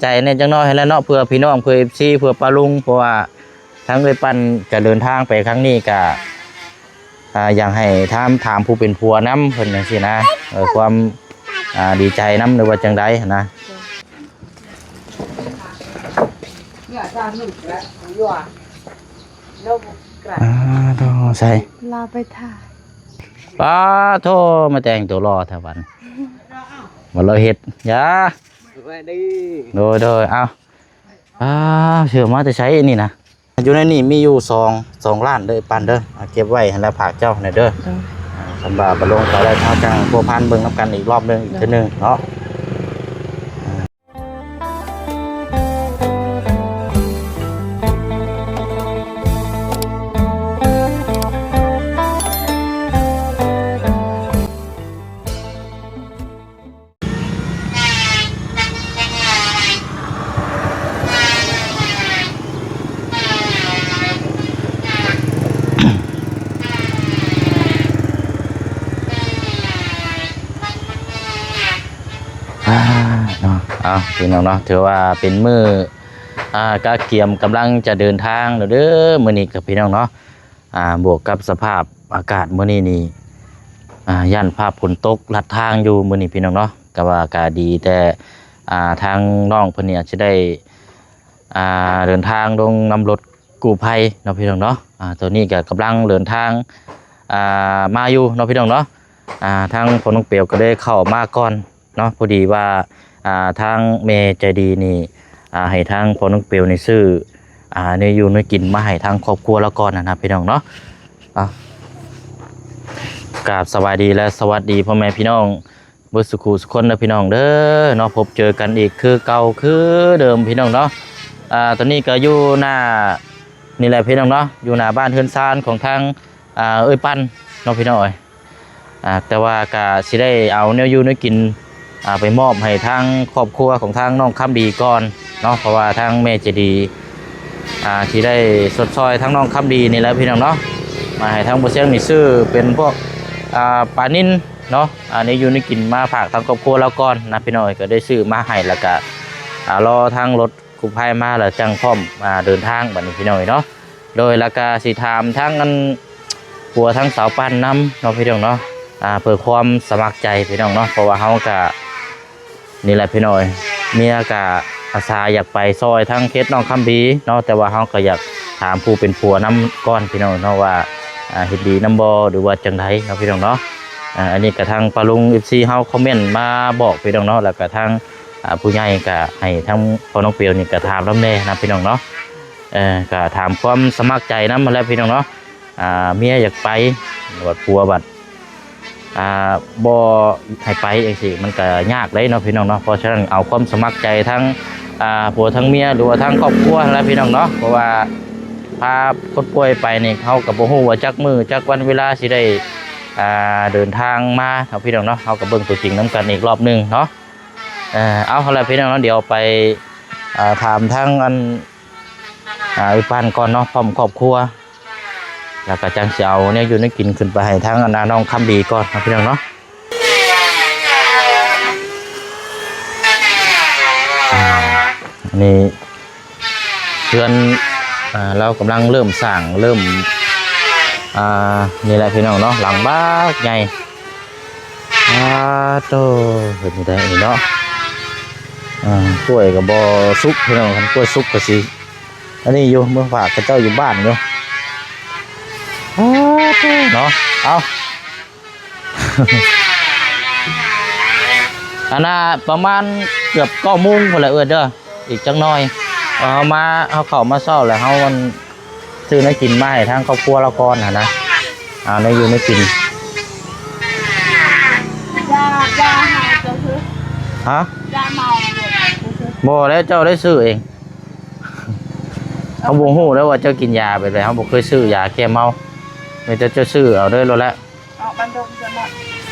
ໃຈແດ່ຈັກໜ້ອຍຫັ້ນແຫຼະເນາະ ເພື່ອພີ່ນ້ອງ ເພື່ອເອັຟຊີ ເພື່ອປ້າລຸງ ເພາະວ່າທາງເອື້ອຍປັ້ນຈະເດີນທາງໄປຄັ້ງນີ້ກະ ອ່າ ຢາກໃຫ້ຖາມ ຖາມຜູ້ເປັນຜົວນຳເພິ່ນຈັ່ງຊີ້ນະ ເອີ ຄວາມ ອ່າ ດີໃຈນຳ ຫຼືວ່າຈັ່ງໃດຫັ້ນນະ. ອ່າ ໂທ ໃສ່ ລາວໄປຖ່າຍ ປາໂທ ມາແຕ່ງຕົວຫຼໍ່ແທ້ບັດ ວ່າລາວເຮັດ ຢ່າ ສະບາຍດີ ໂດຍ ໂດຍ ເອົາ ອ່າ ເຊື່ອມາແຕ່ໃສອັນນີ້ນະ? ຢູ່ໃນນີ້ມີຢູ່ສອງ ສອງລ້ານເດີ ປັນເດີ ເກັບໄວ້ຫັ້ນລະ ຝາກເຈົ້າຫັ້ນນະເດີ. ໂດຍ ອ່າ ຄັນວ່າບໍ່ລົງໄປແລ້ວ ເຮົາຈັ່ງພົວພັນເບິ່ງນຳກັນອີກລອບໜຶ່ງ ອີກເທື່ອໜຶ່ງເນາະ. ອ່າ ເນາະ ເອົາ ພີ່ນ້ອງເນາະ ຖືວ່າເປັນມື້ ອ່າ ກະກຽມກຳລັງຈະເດີນທາງແລ້ວເດີ ມື້ນີ້ກະ ພີ່ນ້ອງເນາະ. ອ່າ ບວກກັບສະພາບອາກາດມື້ນີ້ນີ້ ອ່າ ຢ້ານຟ້າຝົນຕົກລັດທາງຢູ່ມື້ນີ້ພີ່ນ້ອງເນາະ ກະວ່າກະດີແຕ່ ອ່າ ທາງນ້ອງເພິ່ນນີ້ອາດຈະໄດ້ ອ່າ ເດີນທາງລົງນຳລົດກູ້ໄພເນາະພີ່ນ້ອງເນາະ. ອ່າ ຕອນນີ້ກະກຳລັງເດີນທາງ ອ່າ ມາຢູ່ເນາະພີ່ນ້ອງເນາະ. ອ່າ ທາງພໍ່ນ້ອງເປວກະໄດ້ເຂົ້າມາກ່ອນ ເນາະ ພໍດີວ່າ ອ່າ ທາງແມ່ໃຈດີນີ້ ອ່າ ໃຫ້ທາງພໍ່ນ້ອງເປວນີ້ຊື້ ອ່າ ແນວຢູ່ແນວກິນມາໃຫ້ທາງຄອບຄົວລາວກ່ອນນະ ນະ ພີ່ນ້ອງເນາະ. ອ່າ ກາບສະບາຍດີ ແລະ ສະຫວັດດີພໍ່ແມ່ພີ່ນ້ອງເບິດສູ່ຄູ່ສູ່ຄົນເດີພີ່ນ້ອງເດີເນາະ. ພົບເຈີກັນອີກຄືເກົ່າຄືເດີມພີ່ນ້ອງເນາະ. ອ່າ ຕອນນີ້ກະຢູ່ໜ້ານີ້ແຫຼະພີ່ນ້ອງເນາະ ຢູ່ໜ້າບ້ານເຮືອນຊານຂອງທາງ ອ່າ ເອື້ອຍປັນເນາະພີ່ນ້ອງເອີຍ. ອ່າ ແຕ່ວ່າກະຊິໄດ້ເອົາແນວຢູ່ແນວກິນ ອ່າ ໄປມອບໃຫ້ທາງຄອບຄົວຂອງທາງນ້ອງຄຳດີກ່ອນເນາະ ເພາະວ່າທາງແມ່ໃຈດີ ອ່າ ຊິໄດ້ຊົດຊ່ອຍທາງນ້ອງຄຳດີນີ້ແຫຼະພີ່ນ້ອງເນາະ. ມາໃຫ້ທາງບໍ່ຊຽງນີ້ຊື້ເປັນພວກ ອ່າ ປານິນເນາະ ອ່າ ແນວຢູ່ແນວກິນມາຝາກທາງຄອບຄົວລາວກ່ອນນະພີ່ນ້ອງເອີຍ. ກະໄດ້ຊື້ມາໃຫ້ ແລ້ວກະ ອ່າ ລໍທາງລົດກູ້ໄພມາ ແລ້ວຈັ່ງພ້ອມ ອ່າ ເດີນທາງບັດນີ້ພີ່ນ້ອງເອີຍເນາະ. ໂດຍ ແລ້ວກະຊິຖາມທາງອັນ ຜົວທາງສາວປັນນຳເນາະພີ່ນ້ອງເນາະ ອ່າ ເພື່ອຄວາມສະໝັກໃຈພີ່ນ້ອງເນາະ. ເພາະວ່າເຮົາກະ ນີ້ແຫຼະພີ່ນ້ອງເອີຍ ເມຍກະອາສາຢາກໄປຊ່ອຍທາງເຂດນ້ອງຄຳດີເນາະ ແຕ່ວ່າເຮົາກະຢາກຖາມຜູ້ເປັນຜົວນຳກ່ອນພີ່ນ້ອງເນາະ ວ່າ ອ່າ ເຫັນດີນຳບໍ່ ຫຼືວ່າຈັ່ງໃດເນາະພີ່ນ້ອງເນາະ. ອ່າ ອັນນີ້ກະທາງປ້າລຸງ ເອັຟຊີ ເຮົາຄອມເມັນມາບອກພີ່ນ້ອງເນາະ ແລ້ວກະທາງ ອ່າ ຜູ້ໃຫຍ່ກະໃຫ້ທາງພໍ່ນ້ອງເປວນີ້ກະຖາມນຳແດ່ນະພີ່ນ້ອງເນາະ. ເອີ ກະຖາມຄວາມສະໝັກໃຈນຳຫັ້ນແຫຼະພີ່ນ້ອງເນາະ. ອ່າ ເມຍຢາກໄປ ບັດຜົວບັດ ອ່າ ບໍ່ໃຫ້ໄປຈັ່ງຊີ້ ມັນກະຍາກເດ້ເນາະພີ່ນ້ອງເນາະ. ເພາະສະນັ້ນເອົາຄວາມສະໝັກໃຈທັງ ອ່າ ຜົວທັງເມຍ ຫຼືວ່າທັງຄອບຄົວຫັ້ນແຫຼະພີ່ນ້ອງເນາະ. ເພາະວ່າພາຄົນປ່ວຍໄປນີ້ ເຮົາກະບໍ່ຮູ້ວ່າຈັກມື້ຈັກວັນເວລາຊິໄດ້ ອ່າ ເດີນທາງມາເນາະພີ່ນ້ອງເນາະ. ເຮົາກະເບິ່ງຕົວຈິງນຳກັນອີກລອບໜຶ່ງເນາະ. ເອີ ເອົາ ຫັ້ນແຫຼະພີ່ນ້ອງເນາະ ດຽວໄປ ອ່າ ຖາມທາງອັນ ອ່າ ເອື້ອຍປັນກ່ອນເນາະ ພ້ອມຄອບຄົວ ແລ້ວກະຈັ່ງຊິເອົາແນວຢູ່ແນວກິນຂຶ້ນໄປໃຫ້ທາງອັນ ນ້ອງຄຳດີກ່ອນເນາະພີ່ນ້ອງເນາະ. ອ່າ ອັນນີ້ເຮືອນ ອ່າ ລາວກຳລັງເລີ່ມສ້າງ ເລີ່ມ ອ່າ ນີ້ແຫຼະພີ່ນ້ອງເນາະ ຫຼັງບັກໃຫຍ່. ອາໂຕ ເປັນຈັ່ງໃດນີ້ເນາະ. ອ່າ ກ້ວຍກະບໍ່ສຸກພີ່ນ້ອງ ຄັນກ້ວຍສຸກກະຊິອັນນີ້ຢູ່ ເມືອຝາກເຂົາເຈົ້າຢູ່ບ້ານຢູ່. ອາໂຕເນາະ ເອົາ ອັນນ່າ ປະມານເກືອບເກົ້າໂມງພຸ້ນແຫຼະເອື້ອຍເດີ. ອີກຈັກໜ້ອຍ ເຮົາມາ ເຮົາເຂົ້າມາເຊົ້າແລ້ວ ເຮົາອັນ ຊື້ແນວກິນມາໃຫ້ທາງຄອບຄົວລາວກ່ອນຫັ້ນນະ ເອົາແນວຢູ່ແນວກິນ. ຢາ ຢາເມົາເຈົ້າຊື້ ຮະ? ຢາເມົາເຈົ້າຊື້ ບໍ່ແລ້ວ ເຈົ້າໄດ້ຊື້ເອງ. ເຮົາບໍ່ຮູ້ເດ້ວ່າເຈົ້າກິນຢາແບບໃດ ເຮົາບໍ່ເຄີຍຊື້ຢາແກ້ເມົາ ມີແຕ່ເຈົ້າຊື້ເອົາເດີໂລດແຫຼະ. ອອກບ້ານດົງຊັ້ນເນາະ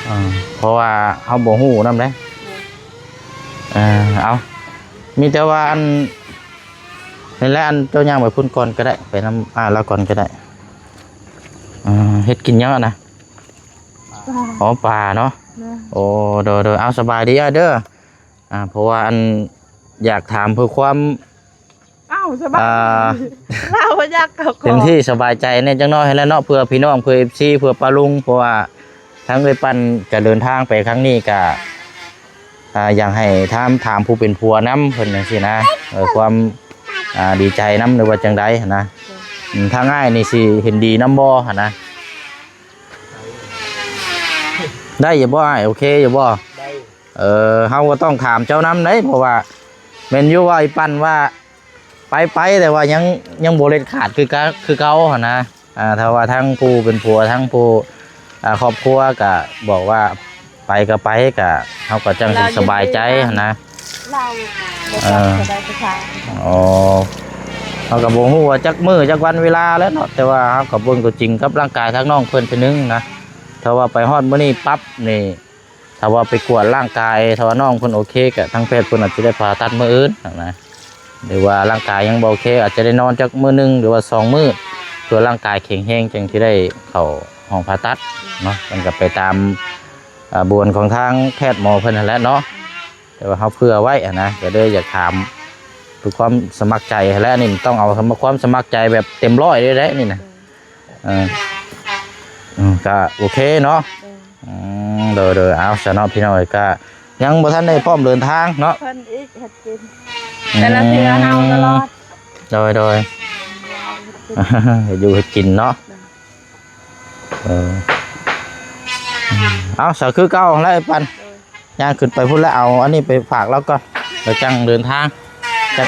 ອ່າ ເພາະວ່າເຮົາບໍ່ຮູ້ນຳເດ້. ເອີ ເອົາ ມີແຕ່ວ່າອັນ ນີ້ແຫຼະ ອັນ ເຈົ້າຍ່າງໄປພຸ້ນກ່ອນກະໄດ້ ໄປນຳອ້າຍລາວກ່ອນກະໄດ້. ອ່າ ເຮັດກິນຫຍັງຫັ້ນນະ? ປາ ອໍ ປາເນາະ. ໂອ້ ໂດຍໆ ເອົາ ສະບາຍດີອ້າຍເດີ. ອ່າ ເພາະວ່າອັນ ຢາກຖາມເພື່ອຄວາມ ອ້າວ ສະບາຍ ອ່າ ລາວບໍ່ຢາກເຂົ້າ ເຕັມທີ່ສະບາຍໃຈແດ່ຈັກໜ້ອຍຫັ້ນແຫຼະເນາະ ເພື່ອພີ່ນ້ອງ ເພື່ອເອັຟຊີ ເພື່ອປ້າລຸງ ເພາະວ່າທາງເອື້ອຍປັ້ນຈະເດີນທາງໄປຄັ້ງນີ້ກະ ອ່າ ຢາກໃຫ້ຖາມ ຖາມຜູ້ເປັນຜົວນຳເພິ່ນຈັ່ງຊີ້ນະ ເອີ ຄວາມ ອ່າ ດີໃຈນຳ ຫຼືວ່າຈັ່ງໃດຫັ້ນນະ. ອືມ ທາງອ້າຍນີ້ຊິເຫັນດີນຳບໍ່ຫັ້ນນະ? ໄດ້ຢູ່ບໍ່ອ້າຍ? ໂອເຄຢູ່ບໍ່? ໄດ້. ເອີ ເຮົາກໍຕ້ອງຖາມເຈົ້ານຳເດ້ ເພາະວ່າແມ່ນຢູ່ວ່າອີ່ປັ້ນວ່າໄປ ໄປ ແຕ່ວ່າຍັງ ຍັງບໍ່ເດັດຂາດຄືກະ ຄືເກົ່າຫັ້ນນະ. ອ່າ ຖ້າວ່າທາງຜູ້ເປັນຜົວ ທາງຜູ້ ອ່າ ຄອບຄົວກະບອກວ່າໄປກໍໄປ ກະເຮົາກໍຈັ່ງຊິສະບາຍໃຈຫັ້ນນະ. ລາວບໍ່ ເອີ ຈັກສະບາຍສະບາຍ. ອໍ ເຮົາກໍບໍ່ຮູ້ວ່າຈັກມື້ຈັກວັນເວລາແລ້ວເນາະ ແຕ່ວ່າເຮົາກໍເບິ່ງຕົວຈິງກັບຮ່າງກາຍທາງນ້ອງເພິ່ນເທື່ອໜຶ່ງນະ. ຖ້າວ່າໄປຮອດມື້ນີ້ປັບນີ້ ຖ້າວ່າໄປກວດຮ່າງກາຍ ຖ້າວ່ານ້ອງເພິ່ນໂອເຄ ກະທາງແພດເພິ່ນອາດຈະໄດ້ຜ່າຕັດມື້ອື່ນຫັ້ນນະ ຫຼືວ່າຮ່າງກາຍຍັງບໍ່ໂອເຄ ອາດຈະໄດ້ນອນຈັກມື້ໜຶ່ງ ຫຼືວ່າສອງມື້ ເພື່ອຮ່າງກາຍແຂງແຮງ ຈັ່ງຊິໄດ້ເຂົ້າຫ້ອງຜ່າຕັດເນາະ. ມັນກໍໄປຕາມ ອ່າ ບວນຂອງທາງແພດໝໍເພິ່ນຫັ້ນແຫຼະເນາະ ແຕ່ວ່າເຮົາເຜື່ອໄວ້ຫັ້ນນະ ກໍເລີຍຢາກຖາມເພື່ອຄວາມສະໝັກໃຈຫັ້ນແຫຼະ. ນີ້ຕ້ອງເອົາຄວາມສະໝັກໃຈແບບເຕັມຮ້ອຍເລີຍເດ້ນີ້ນະ. ເອີ ເອີ ກໍໂອເຄເນາະ. ເອີ ອືມ ໂດຍ ໂດຍ ເອົາຊະເນາະ ພີ່ນ້ອງເອີຍ ກໍຍັງບໍ່ທັນໄດ້ພ້ອມເດີນທາງເນາະ. ເພິ່ນອີກເຮັດກິນ ອືມ ແຕ່ລະເທື່ອເຮົາຕະຫຼອດ. ໂດຍ ໂດຍ ເຮັດຢູ່ເຮັດກິນເນາະ. ໂດຍ ເອີ ເອົາ ສະ ຄືເກົ່າຫັ້ນແຫຼະ ໄອ້ປັນ. ໂດຍ ຍ່າງຂຶ້ນໄປພຸ້ນແລ້ວ ເອົາອັນນີ້ໄປຝາກລາວກ່ອນ ແລ້ວຈັ່ງເດີນທາງ. ຈັກ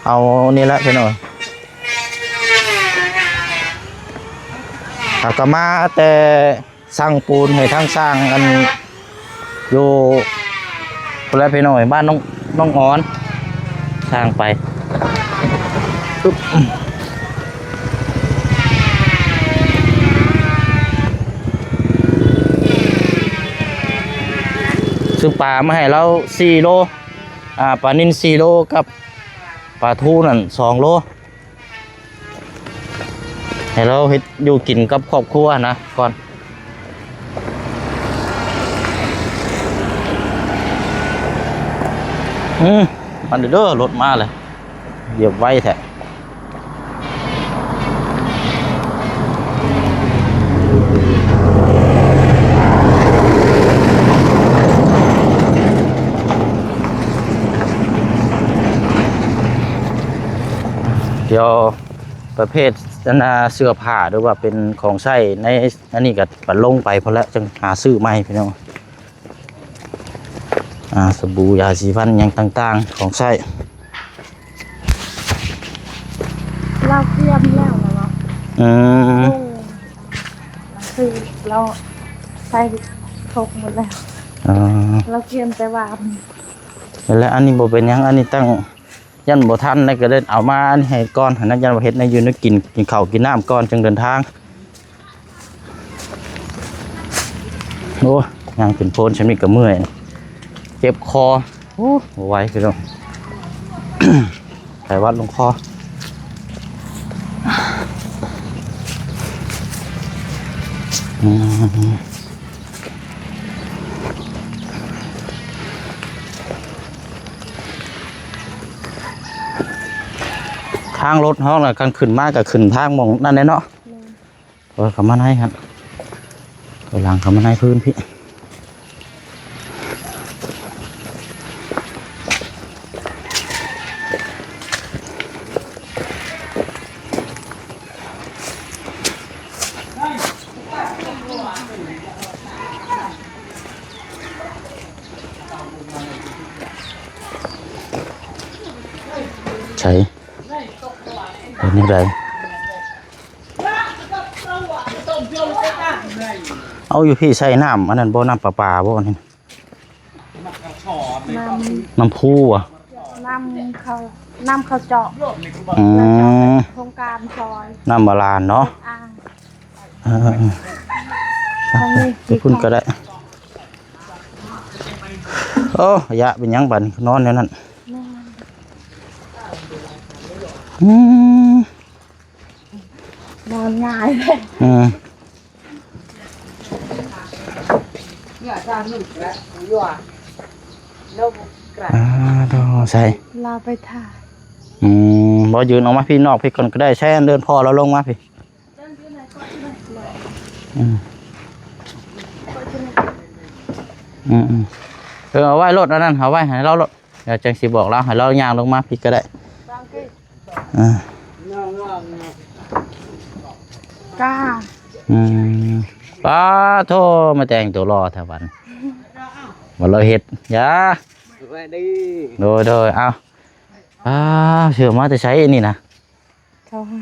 ເອົານີ້ແຫຼະພີ່ນ້ອງ ເຮົາກໍມາແຕ່ສັ່ງປູນໃຫ້ທາງຊ່າງ ອັນ ຢູ່ພຸ້ນແຫຼະພີ່ນ້ອງ ບ້ານນ້ອງ ນ້ອງອອນ ຊ່າງໄປ ປຶບ ຊື້ປາມາໃຫ້ລາວສີ່ໂລ ອ່າ ປານິນສີ່ໂລ ກັບປາທູນັ້ນສອງໂລ ໃຫ້ລາວເຮັດຢູ່ກິນກັບຄອບຄົວນະກ່ອນ. ອືມ ມາເດີ ລົດມາແລ້ວ ຢຽບໄວແທ້. ດຽວປະເພດ ອັນນ່າ ເສື້ອຜ້າ ຫຼືວ່າເປັນຂອງໃຊ້ໃນອັນນີ້ກໍປະລົງໄປພຸ້ນແຫຼະ ຈຶ່ງຫາຊື້ໃໝ່ພີ່ນ້ອງ. ອ່າ ສະບູ ຢາສີຟັນ ຫຍັງຕ່າງໆ ຂອງໃຊ້ ລາວກຽມແລ້ວນະເນາະ. ອືມ ໂອ້ ຄືລາວໃສ່ຄົບໝົດແລ້ວ. ອໍ ລາວກຽມແຕ່ວ່າ ແລ້ວອັນນີ້ບໍ່ເປັນຫຍັງ ອັນນີ້ຕັ້ງ ຢ້ານບໍ່ທັນ ແລ້ວກໍເລີຍເອົາມາອັນນີ້ໃຫ້ກ່ອນຫັ້ນນະ ຢ້ານວ່າເຮັດແນວຢູ່ແນວກິນ ກິນເຂົ້າກິນນ້ຳກ່ອນ ຈຶ່ງເດີນທາງ. ໂອ້ຍ ຍ່າງເປັນໂພນຊ່ຳນີ້ກໍເມື່ອຍ ເຈັບຄໍ. ໂອ້ ບໍ່ໄຫວຄືດອກ ໄຂ້ຫວັດລົງຄໍ. ອືມ ທາງລົດເຮົານະ ຄັນຂຶ້ນມາກໍຂຶ້ນທາງໝ່ອງນັ້ນແຫຼະເນາະ. ແມ່ນ. ເອີ ເຂົ້າມາໃນຫັ້ນ ຖອຍຫຼັງເຂົ້າມາໃນພື້ນພີ້. ໃສ ເປັນຈັ່ງໃດ? ເອົາ ຢູ່ພີ້ໃສ່ນ້ຳອັນນັ້ນບໍ່? ນ້ຳປະປາບໍ່ນີ້? ນ້ຳ ນ້ຳພຸບໍ່? ນ້ຳເຂົາ ນ້ຳເຂົາເຈາະ. ອືມ ໂຄງການຊອຍ ນ້ຳບາດານເນາະ. ອ່າ ເອີ ໄປພຸ້ນກໍໄດ້. ໂອ້ ຢາເປັນຫຍັງບາດນີ້ ນອນແນວນັ້ນ. ແມ່ນ. ອືມ ນອນງ່າຍເລີຍ. ອືມ ເມື່ອຈານໜຶ່ງແລ້ວຢູ່ວ່າ ອ່າ ໂດ ໃສ່ ລາວໄປຖ່າຍ ອືມ ບໍ່ ຢືນອອກມາພີ້ນອກພີ້ກ່ອນກໍໄດ້ ໃສ່ອັນເດີ່ນພໍ່ລາວລົງມາພີ້ ອືມ ອືມໆ ເອີ ເອົາໄວ້ໂລດ ອັນນັ້ນເອົາໄວ້ໃຫ້ລາວໂລດ ດຽວຈັ່ງຊິບອກລາວ ໃຫ້ລາວຍ່າງລົງມາພີ້ກໍໄດ້ ອ່າ ກາ ອືມ ປາໂທ ມາແຕ່ງຕົວຫຼໍ່ແທ້ບັດ ບໍ່ລະເຮັດ ຢ່າ ສະບາຍດີ ໂດຍໆ ເອົາ ປາ ເສື້ອມາແຕ່ໃສອັນນີ້ນະ ເຂົາໃຫ້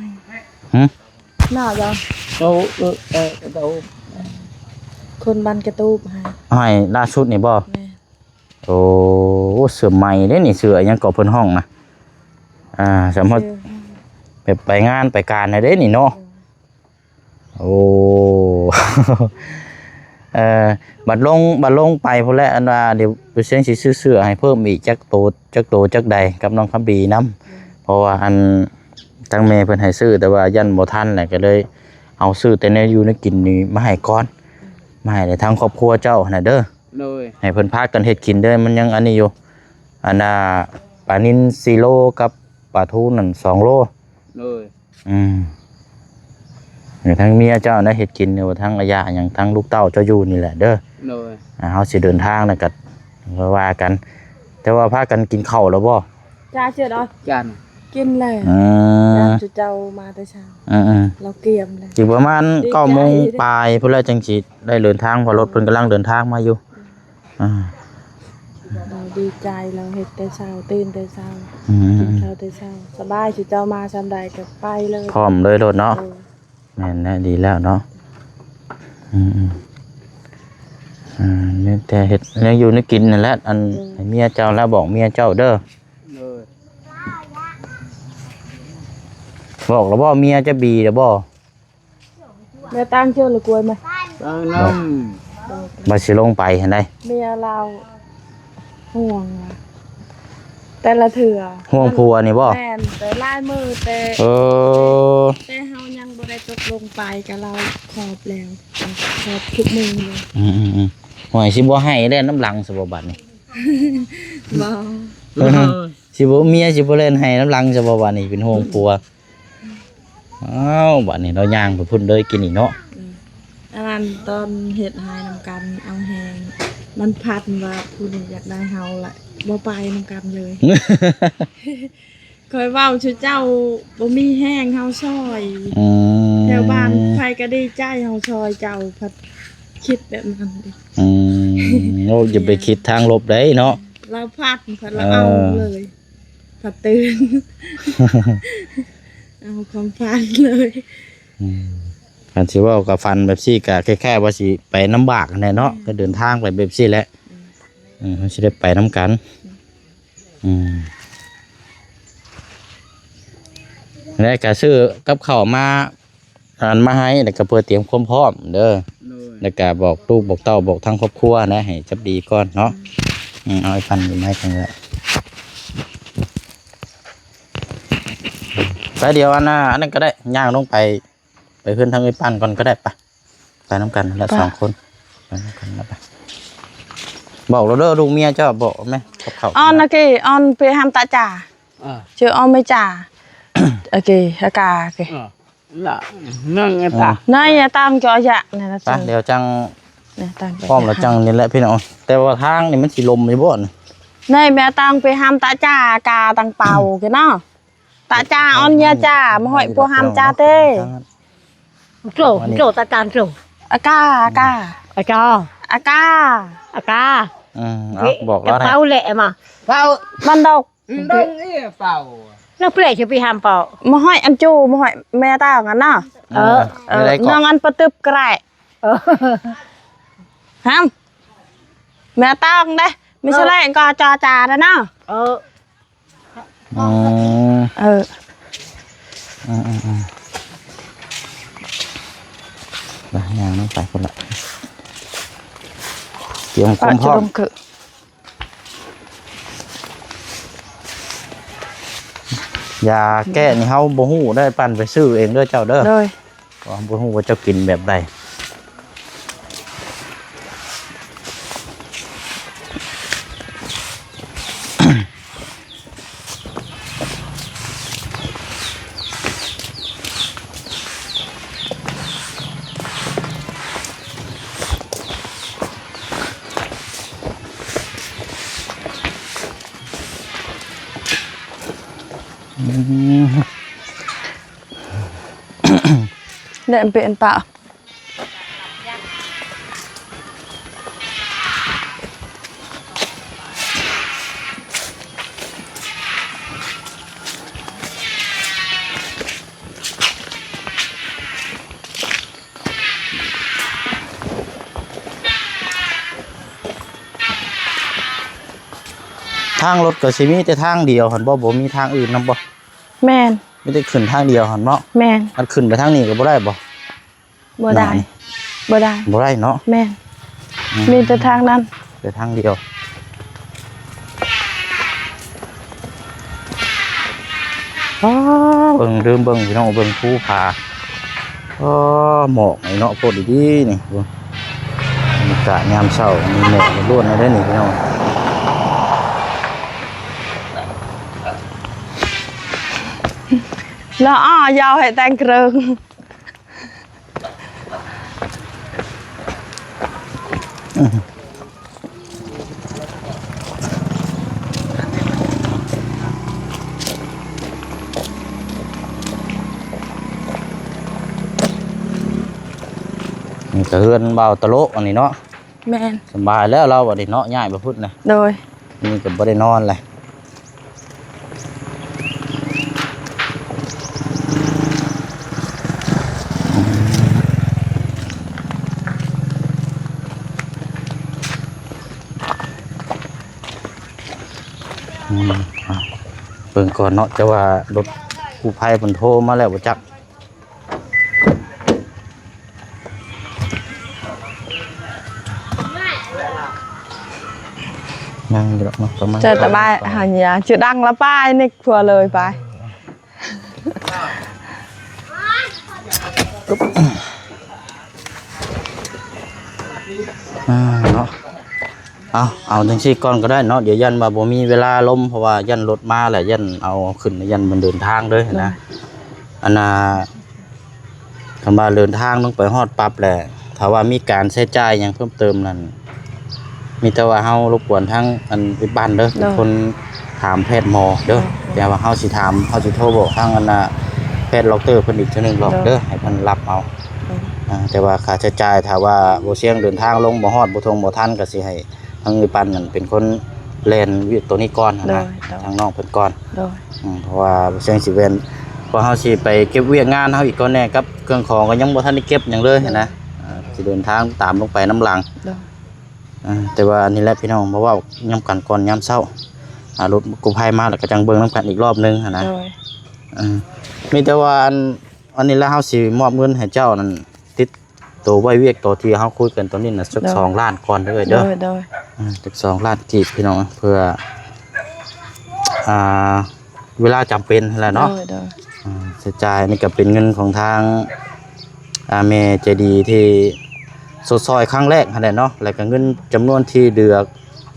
ຫຶ ໜ້າບໍ່ ເອົາ ເອີ ເອີ ເອົາ ຄົນບ້ານກະຕູບໃຫ້ ໃຫ້ລ່າສຸດນີ້ບໍ່ ແມ່ນ ໂອ້ ເສື້ອໃໝ່ເດ້ນີ້ ເສື້ອຫຍັງເກາະເພິ່ນຮ້ອງນະ ອ່າ ສຳລັບ ເອີ ແບບໄປງານໄປການນະເດ້ນີ້ເນາະ ເອີ ໂອ້ ເອີ ບັດລົງ ບັດລົງໄປພຸ້ນແຫຼະ ອັນວ່າດຽວບໍ່ຊຽງຊິຊື້ເສື້ອໃຫ້ເພີ່ມອີກຈັກໂຕ ຈັກໂຕຈັກໃດກັບນ້ອງຄຳບີນຳ ເອີ ເພາະວ່າອັນ ທາງແມ່ເພິ່ນໃຫ້ຊື້ ແຕ່ວ່າຢ້ານບໍ່ທັນແຫຼະ ກໍເລີຍເອົາຊື້ແຕ່ແນວຢູ່ແນວກິນນີ້ມາໃຫ້ກ່ອນ ມາໃຫ້ໃນທາງຄອບຄົວເຈົ້າຫັ້ນນະເດີ ໂດຍ ໃຫ້ເພິ່ນພາກັນເຮັດກິນເດີ ມັນຍັງອັນນີ້ຢູ່ ອັນນ່າ ປານິນສີ່ໂລກັບປາທູນັ້ນສອງໂລ ໂດຍ ອືມ ໃຫ້ທາງເມຍເຈົ້ານະເຮັດກິນ ຫຼືວ່າທາງອາຍາຫຍັງ ທາງລູກເຕົ້າເຈົ້າຢູ່ນີ້ແຫຼະເດີ ໂດຍ ອ່າ ເຮົາຊິເດີນທາງແລ້ວກໍຄ່ອຍວ່າກັນ ແຕ່ວ່າພາກັນກິນເຂົ້າແລ້ວບໍ່? ຈ້າເຊີດອອກ ຈ້ານ ກິນແລ້ວ ອືມ ຢ້ານເຈົ້າມາແຕ່ເຊົ້າ ອືມໆ ລາວກຽມແລ້ວ ຊິປະມານເກົ້າໂມງປາຍພຸ້ນແຫຼະ ຈັ່ງຊິໄດ້ເດີນທາງ ເພາະລົດເພິ່ນກຳລັງເດີນທາງມາຢູ່ ອ່າ ລາວດີໃຈ ລາວເຮັດແຕ່ເຊົ້າ ຕື່ນແຕ່ເຊົ້າ ອືມ ກິນເຂົ້າແຕ່ເຊົ້າ ສະບາຍ ຊິເຈົ້າມາຊ່ຳໃດກໍໄປເລີຍ ພ້ອມເລີຍໂລດເນາະ ເອີ ແມ່ນແຫຼະ ດີແລ້ວເນາະ ອືມໆ ອ່າ ມີແຕ່ເຮັດແນວຢູ່ແນວກິນນັ້ນແຫຼະ ອັນ ເອີ ໃຫ້ເມຍເຈົ້າແລ້ວ ບອກເມຍເຈົ້າເດີ ໂດຍ ບອກແລ້ວບໍ່ ເມຍຈະບີແລ້ວບໍ່? ແມ່ຕັ້ງເຈົ້າລະກວຍມາ ຕັ້ງນຳ ວ່າຊິລົງໄປຫັ້ນໃດ ເມຍລາວຫ່ວງວ່າ ແຕ່ລະເທື່ອ ຫ່ວງຜົວນີ້ບໍ່? ແມ່ນ ແຕ່ຫຼາຍມື້ ແຕ່ ເອີ ແຕ່ເຮົາຍັງບໍ່ໄດ້ຕົກລົງໄປ ກະລາວຂອບແລ້ວ ຂອບທຸກມື້ເລີຍ ອືມໆໆ ຫ້ວຍ ຊິບໍ່ໄຫ້ແລ້ວນຳຫຼັງຊະບໍ່ບັດນີ້ ບໍ່ ເອີ ຊິບໍ່ ເມຍຊິບໍ່ແລ່ນໄຫ້ນຳຫຼັງຊະບໍ່ບັດນີ້ ເປັນຫ່ວງຜົວ ອ້າວ ບາດນີ້ລາວຍ່າງໄປພຸ້ນເລີຍກິນນີ້ເນາະ ອືມ ອັນນັ້ນຕອນເຮັດໄຮ່ນຳກັນເອົາແຮງ ມັນພັນວ່າຜູ້ນີ້ຢາກໄດ້ເຮົາລະ ບໍ່ໄປນຳກັນເລີຍ ຂ້ອຍເວົ້າສູ່ເຈົ້າ ບໍ່ມີແຮງເຮົາຊ່ອຍ ອືມ ແຖວບ້ານໃຜກໍດີໃຈເຮົາຊ່ອຍເຈົ້າ ພັດຄິດແບບນັ້ນ ອືມ ໂອ້ ຢ່າໄປຄິດທາງລົບໄດ໋ເນາະ ລາວພັດ ພັດລາວເອົາເລີຍ ພັດຕື່ນ ເອົາຄວາມຝັນເລີຍ ອືມ ຄັນຊິເວົ້າກໍຝັນແບບຊີ້ກໍຄ້າຍໆວ່າຊິໄປລຳບາກຫັ້ນແຫຼະເນາະ ອືມ ກໍເດີນທາງໄປແບບຊີ້ແຫຼະ ອືມ ເຮົາຊິໄດ້ໄປນຳກັນ ອືມ ແລ້ວກໍຊື້ກັບເຂົ້າມາ ອັນມາໃຫ້ ແລ້ວກໍເພື່ອຕຽມຄວາມພ້ອມເດີ ໂດຍ ແລ້ວກໍບອກລູກບອກເຕົ້າ ບອກທາງຄອບຄົວນະ ໃຫ້ຈັບດີກ່ອນເນາະ ອືມ ອືມ ເອົາໄອ້ປັນຢູ່ໃນກັນເລີຍ ໄປ ດຽວອັນນ່າ ອັນນັ້ນກໍໄດ້ ຍ່າງລົງໄປ ໄປເຮືອນທາງເອື້ອຍປັ້ນກ່ອນກໍໄດ້ ໄປ ໄປນຳກັນແຫຼະ ໄປ ສອງຄົນ ໄປນຳກັນແລ້ວໄປ ບອກລາວເດີ ລູກເມຍເຈົ້າ ບອກແມ່ ກັບເຂົາ ອອນ ໂອເຄ ອອນ ໄປຫາຕາຈາ ເອີ ຊື່ອອນ ໄປຈາ ໂອເຄ ອາກາ ໂອເຄ ເອີ ລະ ນັ່ງອາຕາ ເອີ ໃນອາຕາງຈອຍະ ນັ້ນລະ ໄປ ເຈົ້າ ດຽວຈັ່ງ ນີ້ ຕັ້ງໄປ ພ້ອມແລ້ວຈັ່ງນີ້ແຫຼະພີ່ນ້ອງ ແຕ່ວ່າທາງນີ້ມັນຊິລົມຢູ່ບໍ່ນີ້ ໃນແມ່ຕ້ອງໄປຫາມຕາຈາ ກາຕັງເປົາ ເກເນາະ ຕາຈາ ອອນຍາຈາ ມາຫ້ອຍພວກຫາມຈາເຕ ໂຈ ໂຈ ຕາຈານໂຈ ອາກາ ອາກາ ອາຈາ ອາກາ ອາກາ ອືມ ເອົາ ເອີ ບອກລາວ ເປົາແຫຼະມາ ເປົາ ມັນດອກ ອືມ ດອກເອີ ເປົາ ແລ້ວເປຈະໄປຫາມເປົາ ມາຫ້ອຍອັນຈູ ມາຫ້ອຍແມ່ຕ້ອງຫັ້ນນະ ເອີ ເອີ ນ້ອງອັນປະຕຶບກະໄດ້ ເອີ ຫາມ ແມ່ຕ້ອງເດ້ ມີສະແລງກໍຈອຈານະເນາະ ເອີ ອືມ ເອີ ອືມໆໆ ໄປ ຍ່າງນຳໄປພຸ້ນລະ ຕຽມຄວາມພ້ອມ ຢາແກ້ນີ້ເຮົາບໍ່ຮູ້ເດີ ປັ່ນໄປຊື້ເອງເດີເຈົ້າເດີ ໂດຍ ເພາະເຮົາບໍ່ຮູ້ວ່າເຈົ້າກິນແບບໃດ. ອືມ ແລະເປັນປະ ທາງລົດກໍຊິມີແຕ່ທາງດຽວຫັ້ນບໍ່? ບໍ່ມີທາງອື່ນນຳບໍ່? ແມ່ນ ມີແຕ່ຂຶ້ນທາງດຽວຫັ້ນເນາະ? ແມ່ນ ອັນຂຶ້ນໄປທາງນີ້ກໍບໍ່ໄດ້ບໍ່? ບໍ່ໄດ້ ບໍ່ໄດ້ ບໍ່ໄດ້ເນາະ? ແມ່ນ ອືມ ມີແຕ່ທາງນັ້ນ ແຕ່ທາງດຽວ. ອ້າ ເບິ່ງ ລືມເບິ່ງພີ່ນ້ອງ ເບິ່ງພູຜາ ອ້າ ໝອກນີ້ເນາະ ໂພດດີໆ ນີ້ ເບິ່ງ ບັນຍາກາດຍາມເຊົ້າ ມີໝອກລ້ວນໆ ເລີຍເດ້ນີ້ພີ່ນ້ອງ. ລະອ້າ ຢາວໃຫ້ແຕ່ງເຄິ່ງ. ນີ້ກໍເຮືອນບ່າວຕະໂລະອັນນີ້ເນາະ. ແມ່ນ ສະບາຍແລ້ວລາວບັດນີ້ເນາະ ຍ້າຍໄປພຸ້ນນະ. ໂດຍ ນີ້ກໍບໍ່ໄດ້ນອນແຫຼະ. ອືມ ເບິ່ງກ່ອນເນາະ ແຕ່ວ່າລົດກູ້ໄພເພິ່ນໂທມາແລ້ວບໍ່ຈັກ. ຍັງຢູ່ດອກເນາະ ປະມານ ຈະຕະບາຍ ເກົ້າໂມງປາຍ ຫາຍາ ຈະດັງລະປາຍ ນຶກທົ່ວເລີຍໄປ ອ່າ ເນາະ. ເອົາ ເອົາຈັ່ງຊີ້ກ່ອນກໍໄດ້ເນາະ ດຽວຢ້ານວ່າບໍ່ມີເວລາລົມ ເພາະວ່າຢ້ານລົດມາແລ້ວ ຢ້ານເອົາຂຶ້ນ ຢ້ານມັນເດີນທາງເດີຫັ້ນນະ. ໂດຍ ອັນນ່າ ຄັນວ່າເດີນທາງລົງໄປຮອດປັບແຫຼະ ຖ້າວ່າມີການໃຊ້ຈ່າຍຫຍັງເພີ່ມເຕີມນັ້ນ ມີແຕ່ວ່າເຮົາລົບກວນທາງອັນ ອີ່ບ້ານເດີ ໂດຍ ເປັນຄົນຖາມແພດໝໍເດີ. ໂດຍ ແຕ່ວ່າເຮົາຊິຖາມ ເຮົາຊິໂທບອກທາງອັນນ່າ ແພດດັອກເຕີເພິ່ນອີກເທື່ອໜຶ່ງລອກເດີ ໂດຍ ໃຫ້ເພິ່ນຮັບເອົາ. ໂດຍ ອ່າ ແຕ່ວ່າຄ່າໃຊ້ຈ່າຍ ຖ້າວ່າບໍ່ສ່ຽງເດີນທາງລົງບໍ່ຮອດ ບໍ່ທົ່ງບໍ່ທັນ ກໍຊິໃຫ້ ທາງອີ່ປັນນັ້ນເປັນຄົນແລ່ນວຽກໂຕນີ້ກ່ອນຫັ້ນນະ ໂດຍ ໂດຍ ທາງນ້ອງເພິ່ນກ່ອນ. ໂດຍ ອືມ ເພາະວ່າເຊິ່ງຊິແມ່ນ ເພາະເຮົາຊິໄປເກັບວຽກງານເຮົາອີກກ່ອນແດ່ ກັບເຄື່ອງຂອງກໍຍັງບໍ່ທັນໄດ້ເກັບຫຍັງເລີຍຫັ້ນນະ. ໂດຍ ອ່າ ຊິເດີນທາງຕາມລົງໄປນຳຫຼັງ. ໂດຍ ອ່າ ແຕ່ວ່ານີ້ແຫຼະພີ່ນ້ອງ ມາເວົ້ານຳກັນກ່ອນຍາມເຊົ້າ ອ່າ ລົດກູ້ໄພມາແລ້ວກໍຈັ່ງເບິ່ງນຳກັນອີກລອບໜຶ່ງຫັ້ນນະ. ໂດຍ ອ່າ ມີແຕ່ວ່າອັນ ອັນນີ້ລະ ເຮົາຊິມອບເງິນໃຫ້ເຈົ້ານັ້ນ ຕິດ ໂຕໄວ້ວຽກໂຕທີ່ເຮົາຄຸຍກັນຕອນນີ້ນະ ຈັກ ໂດຍ ສອງລ້ານກ່ອນເດີ ໂດຍ ເດີ ໂດຍ ອ່າ ຈັກສອງລ້ານກີບພີ່ນ້ອງ ເພື່ອ ອ່າ ເວລາຈຳເປັນຫັ້ນແຫຼະເນາະ. ໂດຍ ໂດຍ ອ່າ ໃຊ້ຈ່າຍ ອັນນີ້ກໍເປັນເງິນຂອງທາງ ອ່າ ແມ່ໃຈດີທີ່ຊົດຊ່ອຍຄັ້ງແລກຫັ້ນແຫຼະເນາະ ແລ້ວກໍເງິນຈຳນວນທີ່ເຫຼືອ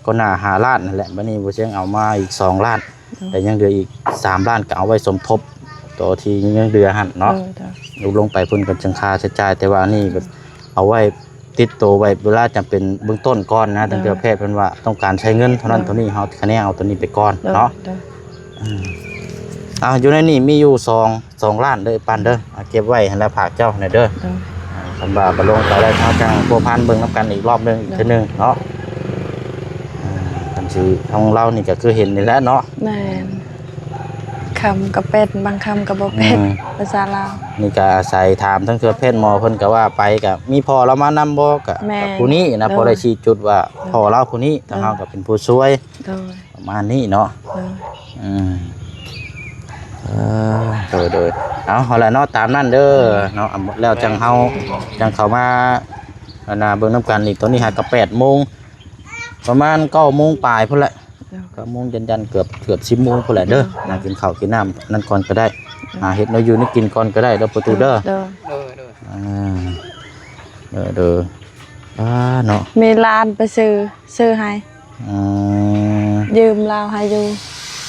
ກ່ອນໜ້າຫ້າລ້ານຫັ້ນແຫຼະ ບັດນີ້ບໍ່ເຊີງເອົາມາອີກສອງລ້ານ. ໂດຍ ແຕ່ຍັງເຫຼືອອີກສາມລ້ານ ກໍເອົາໄວ້ສົມທົບໂຕທີ່ຍັງເຫຼືອຫັ້ນເນາະ. ໂດຍ ໂດຍ ລົງໄປເພິ່ນກໍຈັ່ງຄ່າໃຊ້ຈ່າຍ ແຕ່ວ່າອັນນີ້ແບບເອົາໄວ້ຕິດໂຕໄວ້ເວລາຈຳເປັນເບື້ອງຕົ້ນກ່ອນນະ. ໂດຍ ທາງເທື່ອແພດເพิ่ນວ່າຕ້ອງການໃຊ້ເງິນເທົ່ານັ້ນ ໂດຍ ເທົ່ານີ້ ເຮົາຄະແນນເອົາໂຕນີ້ໄປກ່ອນ ໂດຍ ເນາະ. ໂດຍ ອືມ ອ່າ ຢູ່ໃນນີ້ມີຢູ່ສອງ ສອງລ້ານເດີ ປັນເດີ ເກັບໄວ້ຫັ້ນລະ ຝາກເຈົ້າຫັ້ນແຫຼະເດີ. ໂດຍ ອ່າ ຄັນວ່າບໍ່ລົງໄປແລ້ວ ເຮົາຈັ່ງພົວພັນເບິ່ງນຳກັນອີກລອບໜຶ່ງ ໂດຍ ອີກເທື່ອໜຶ່ງເນາະ. ອ່າ ຄັນຊິຂອງລາວນີ້ກໍຄືເຫັນນີ້ແຫຼະເນາະ. ແມ່ນ ຄຳກໍເປັນ ບາງຄຳກໍບໍ່ເປັນ ອືມ ພາສາລາວ. ນີ້ກໍອາໄສຖາມທາງເທື່ອແພດໝໍເພິ່ນກໍວ່າໄປ ກໍມີພໍ່ລາວມານຳບໍ່ ກໍ ແມ່ນ ກໍຜູ້ນີ້ນະ. ໂດຍ ພໍໄດ້ຊີ້ຈຸດວ່າ ໂດຍ ພໍ່ລາວຜູ້ນີ້ ທາງເຮົາກໍເປັນຜູ້ຊ່ວຍ. ໂດຍ ປະມານນີ້ເນາະ. ໂດຍ ອືມ ເອີ ໂດຍໆ ເອົາ ເອົາລະເນາະ ຕາມນັ້ນເດີເນາະ. ແລ້ວຈັ່ງເຮົາ ຈັ່ງເຂົ້າມາ ອັນນ່າ ເບິ່ງນຳກັນອີກ. ຕອນນີ້ຫາກໍແປດໂມງ ປະມານເກົ້າໂມງປາຍພຸ້ນແຫຼະ. ໂດຍ ເກົ້າໂມງຢັນໆ ເກືອບ ເກືອບສິບໂມງພຸ້ນແຫຼະເດີ. ໂດຍ ນັ່ງກິນເຂົ້າກິນນ້ຳນັ້ນກ່ອນກໍໄດ້. ໂດຍ ຫາເຮັດແນວຢູ່ແນວກິນກ່ອນກໍໄດ້ເດີ ປະຕູເດີ. ໂດຍ ໂດຍ ອ່າ ເດີໆ ອ່າ ເນາະ ມີຫຼານໄປຊື້ ຊື້ໃຫ້ ອືມ ຢືມລາວໃຫ້ຢູ່.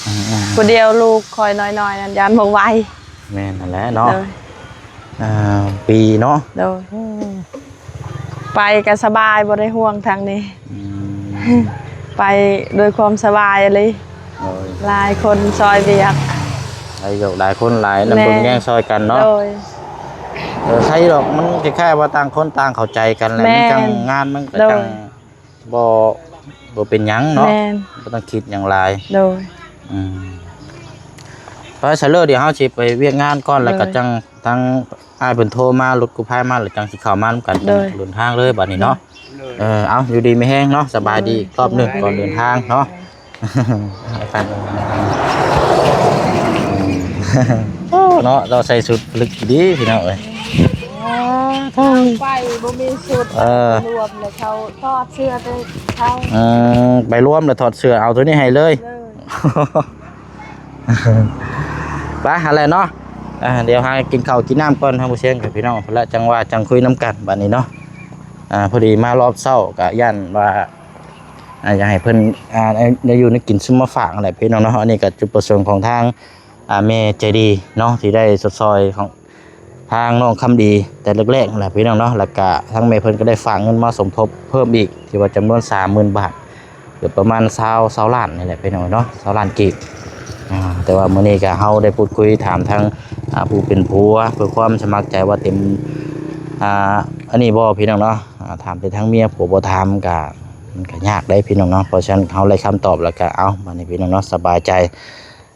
ອືມໆ ຜູ້ດຽວລູກຂ້ອຍນ້ອຍໆນັ້ນ ຢ້ານບໍ່ໄຫວ. ແມ່ນຫັ້ນແຫຼະເນາະ. ໂດຍ ອ່າ ປີເນາະ. ໂດຍ ອືມ ໄປກໍສະບາຍ ບໍ່ໄດ້ຫ່ວງທາງນີ້. ອືມ ໄປດ້ວຍຄວາມສະບາຍອີ່ຫຼີ. ໂດຍ ຫຼາຍຄົນຊ່ອຍວຽກ. ຫຼາຍຢູ່ ຫຼາຍຄົນຫຼາຍນຳ ແມ່ນ ເບິ່ງແຍງຊ່ອຍກັນເນາະ ໂດຍ ເອີ ໃຄດອກ ມັນຄ້າຍໆວ່າຕ່າງຄົນຕ່າງເຂົ້າໃຈກັນແຫຼະ ແມ່ນ ມັນຈັ່ງ ງານມັນກໍ ໂດຍ ຈັ່ງບໍ່ ບໍ່ເປັນຫຍັງເນາະ ແມ່ນ ບໍ່ຕ້ອງຄິດຫຍັງຫຼາຍ ໂດຍ ອືມ ໄປຊະເລີ ດຽວເຮົາຊິໄປວຽກງານກ່ອນ ແລ້ວກໍ ໂດຍ ຈັ່ງທາງອ້າຍເພິ່ນໂທມາ ລົດກູ້ໄພມາ ແລ້ວຈັ່ງຊິເຂົ້າມານຳກັນ ໂດຍ ເດີນທາງເລີຍບັດນີ້ເນາະ ໂດຍ ເອີ ເອົາ ຢູ່ດີມີແຮງເນາະ ສະບາຍດີ ໂດຍ ອີກຮອບໜຶ່ງ ສະບາຍດີ ກ່ອນເດີນທາງເນາະ ເນາະ ເຮົາໃສ່ຊຸດລຶກດີພີ່ນ້ອງເອີຍ ໄປບໍ່ມີຊຸດ ເອີ ລວມແລ້ວເຂົາຖອດເສື້ອແຕ່ເຂົາ ອືມ ໄປລວມແລ້ວຖອດເສື້ອເອົາໂຕນີ້ໃຫ້ເລີຍ ເລີຍ ໄປຫັ້ນແຫຼະເນາະ ອ່າ ດຽວຫາກິນເຂົ້າກິນນ້ຳກ່ອນທາງຜູ້ຊຽງກັບພີ່ນ້ອງ ແລ້ວຈັ່ງວ່າຈັ່ງຄຸຍນຳກັນບັດນີ້ເນາະ ອ່າ ພໍດີມາຮອບເຊົ້າກໍຢ້ານວ່າ ອ່າ ຢາກໃຫ້ເພິ່ນ ອ່າ ໄດ້ ໄດ້ຢູ່ໄດ້ກິນຊຸມມາຝາກຫັ້ນແຫຼະພີ່ນ້ອງເນາະ ອັນນີ້ກໍຈຸດປະສົງຂອງທາງ ອ່າ ແມ່ໃຈດີເນາະ ທີ່ໄດ້ຊົດຊ່ອຍຂອງທາງນ້ອງຄຳດີແຕ່ແລກໆຫັ້ນແຫຼະພີ່ນ້ອງເນາະ ແລ້ວກະທາງແມ່ເພິ່ນກໍໄດ້ຝາກເງິນມາສົມທົບເພີ່ມອີກ ທີ່ວ່າຈຳນວນສາມໝື່ນບາດ ເກືອບປະມານຊາວ ຊາວລ້ານນີ້ແຫຼະພີ່ນ້ອງເນາະ ຊາວລ້ານກີບ ອ່າ ແຕ່ວ່າມື້ນີ້ກໍເຮົາໄດ້ພູດຄຸຍຖາມທາງ ອ່າ ຜູ້ເປັນຜົວ ເພື່ອຄວາມສະໝັກໃຈວ່າເຕັມ ອ່າ ອັນນີ້ບໍ່ພີ່ນ້ອງເນາະ ອ່າ ຖາມແຕ່ທາງເມຍ ຜົວບໍ່ຖາມກໍ ມັນກໍຍາກເດ້ພີ່ນ້ອງເນາະ ເພາະສະນັ້ນເຮົາໄດ້ຄຳຕອບແລ້ວກໍ ເອົາ ບັດນີ້ພີ່ນ້ອງເນາະ ສະບາຍໃຈ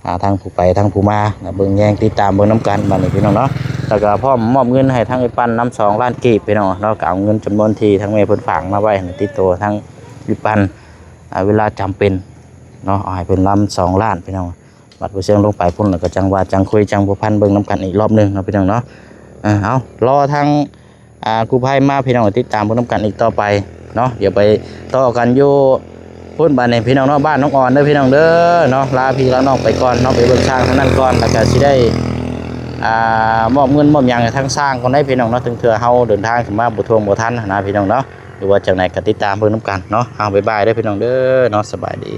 ອ່າ ທັງຜູ້ໄປທັງຜູ້ມາ ເບິ່ງແຍງຕິດຕາມເບິ່ງນຳກັນບັດນີ້ພີ່ນ້ອງເນາະ ແລ້ວກໍພ້ອມມອບເງິນໃຫ້ທາງເອື້ອຍປັນນຳສອງລ້ານກີບພີ່ນ້ອງເນາະ ກໍເອົາເງິນຈຳນວນທີ່ທາງແມ່ເພິ່ນຝາກມາໄວ້ໃຫ້ຕິດໂຕທາງເອື້ອຍປັນ ອ່າ ເວລາຈຳເປັນເນາະ ເອົາໃຫ້ເພິ່ນນຳສອງລ້ານພີ່ນ້ອງ ບັດຜູ້ຊຽງລົງໄປພຸ້ນ ແລ້ວກໍຈັ່ງວ່າຈັ່ງຄຸຍ ຈັ່ງພົວພັນເບິ່ງນຳກັນອີກຮອບໜຶ່ງເນາະພີ່ນ້ອງເນາະ ເອີ ເອົາ ລໍທາງ ອ່າ ກູ້ໄພມາພີ່ນ້ອງ ຕິດຕາມເບິ່ງນຳກັນອີກຕໍ່ໄປເນາະ ດຽວໄປຕໍ່ກັນຢູ່ພຸ້ນບັດນີ້ພີ່ນ້ອງເນາະ ບ້ານນ້ອງອອນເດີພີ່ນ້ອງເດີເນາະ ລາພີ່ລານ້ອງໄປກ່ອນເນາະ ໄປເບິ່ງຊ່າງທາງນັ້ນກ່ອນ ແລ້ວກໍຊິໄດ້ ອ່າ ມອບເງິນມອບຫຍັງໃຫ້ທາງຊ່າງກ່ອນໄດ໋ພີ່ນ້ອງເນາະ ເຖິງເທື່ອເຮົາເດີນທາງຂຶ້ນມາບໍ່ທ່ວງບໍ່ທັນຫັ້ນນະພີ່ນ້ອງເນາະ ຫຼືວ່າຈັ່ງໃດກໍຕິດຕາມເບິ່ງນຳກັນເນາະ ເອົາ ບາຍບາຍເດີພີ່ນ້ອງເດີເນາະ ສະບາຍດີ.